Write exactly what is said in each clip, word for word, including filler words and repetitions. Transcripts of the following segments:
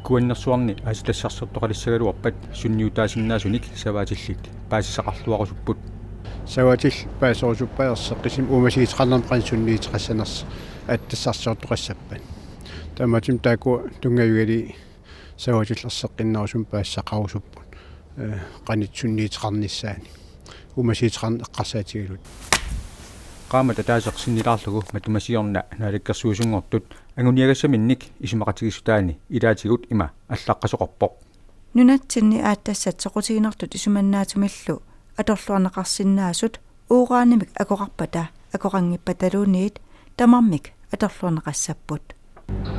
Kuannersuarni aatsitassarsiortoqalissagaluarpat sunniutaasinnaasunik savaatillit paasisaqarluarusupput. Savaatillit paaserusuppaat erseqqissumik uumasuuteqarnermut qanoq sunniuteqassanersoq aatsitassarsiortoqassappat. Taamaattumik taakku tunngavigalugit savaatillit erseqqinnerusumik paasisaqarusupput, eh, qanoq sunniuteqarnissaannik. Uumasuuteqarneq eqqarsaatigalugu. Qaammat ataaseq sinnilaarlugu matuma siorna naalakkersuisunngortut anguniagassaminnik isumaqatigiissutaani ilaatigut ima allaqqasoqarpoq. Nunatsinni aatsitassat soqutiginartut isumannaatsumillu atorluarneqarsinnaasut uranimik akoqarpata akoqanngippaluunniit tamarmik atorluarneqassapput.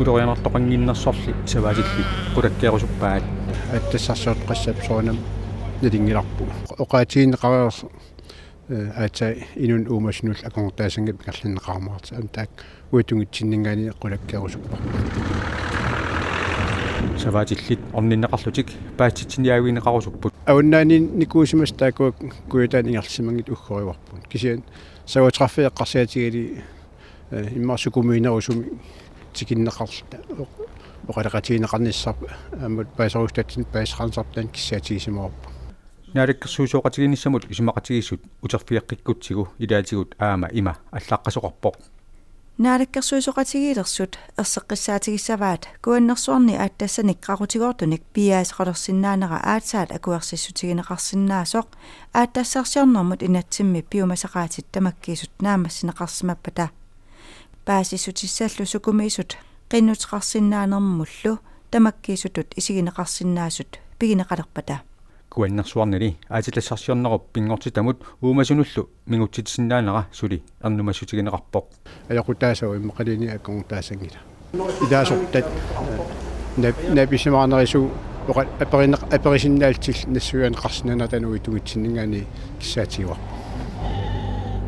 Ulorianartoqannginnersorli savaatillit qulakkeerusuppaat. Aatsitassarsiortoqassapput soorunami nalunngilarput. Oqaatigineqareersoq, eh, aatsaat inunnut uumasunullu akornutaasanngippat ingerlanneqarumaartoq. Aamma taakku uitunngitsinninngaanniit qulakkeerusupparput. Savaatillit orninneqarlutik paasitsiniaavigineqarusupput. Avannaaniinnikuusimasut taakku kujataani ingerlasimanngitsut uggorivarput. Kisianni savaatit eqqarsaatigalugit, eh, immaqa sukumiinerusumik tikinneqarluta oq-, oqaloqatigineqarnissarput aamma paaserusutatsinnik paasisaqarnissarput taanna kissaatigisimavarput. Naalakkersuisooqatigiinnissamut isumaqatigiissut uterfigeqqikkutsigu ilaatigut aamma ima allaqqasoqarpoq. Naalakkersuisooqatigiilersut erseqqissaatigissavaat Kuannersuarni aatsitassanik qaqutigoortunik piiaasoqalersinnaanera aatsaat akuersissutigineqarsinnaasoq aatsitassarsiornermut inatsimmi piumasaqaatit tamakkiisut naammassineqarsimappata. Paasissutissallu sukumiisut qinnuteqarsinnaanermullu tamakkiisutut isigineqarsinnaasut pigineqalerpata. Kuannersuarnili aatsitassarsiornerup pinngortitamut uumasunullu mingutsitsisinnaanera suli ernumassutigineqarpoq. Ajoqutaassaaq immaqaluunniit akornutaasanngilaq. Ilaasortat, eh, nap-, napisimaarnerusut oqa-, aperineq-, aperisinnaallutillu nassuiaaneqarsinnaanera taanna uitunngitsinninngaanniit kissaatigaarput.